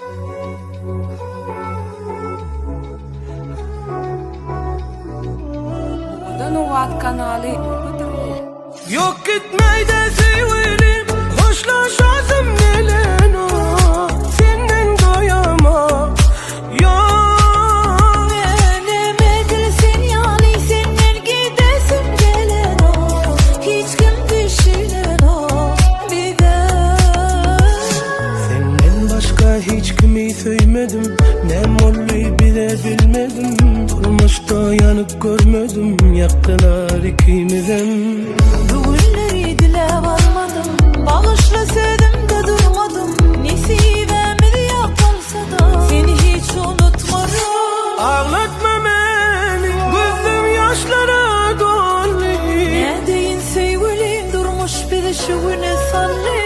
Owadan Owaz kanaly hödürleýär. Yok gitmeyde söýgülim Hoşlaşasym gelenok Senden doýamok Yok Menem edil sen ýaly senden gidesim gelenok Hiç kim düşünenok bize. Senden başga hiç kimi söýmedim Näme boldy bize bilmedim Durmuşda ýanyp görmedim Ýakdylar ikimizem. Bu günleri diläp almadym Bagyşla sözümde durmadym Nesibämiz ýok bolsa-da Seni hiç unutmaryn. Aglatma meni Gözüm ýaşlara doldy. Nädeýin söýgülim Durmuş bizi şu güne saldy.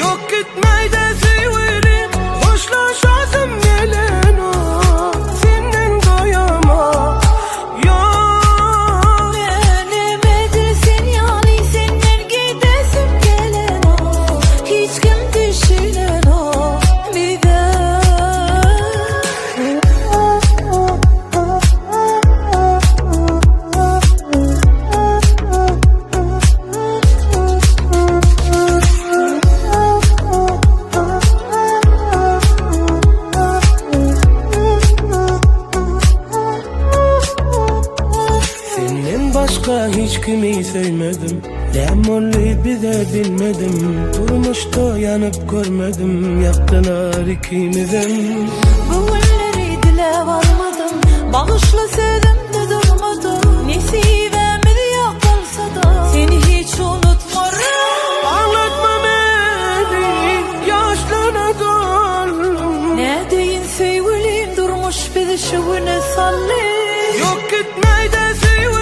Yok gitmeyde söýgülim Hoşlaşasym gelenok Senden doýamok Yok. Menem edil sen ýaly senden gidesim gelenok Hiç kim düşünenok bize. Senden başga hiç kimi söýmedim Näme boldy bize bilmedim Durmuşda ýanyp görmedim Ýakdylar ikimizem. Bu günleri diläp almadym Bagyşla sözümde durmadym Nesibämiz ýok bolsa-da Seni hiç unutmaryn. Aglatma meni Ýaşlara doldum. Nädeýin söýgülim Durmuş bizi şu güne saldy. Yok gitmeyde söýgülim.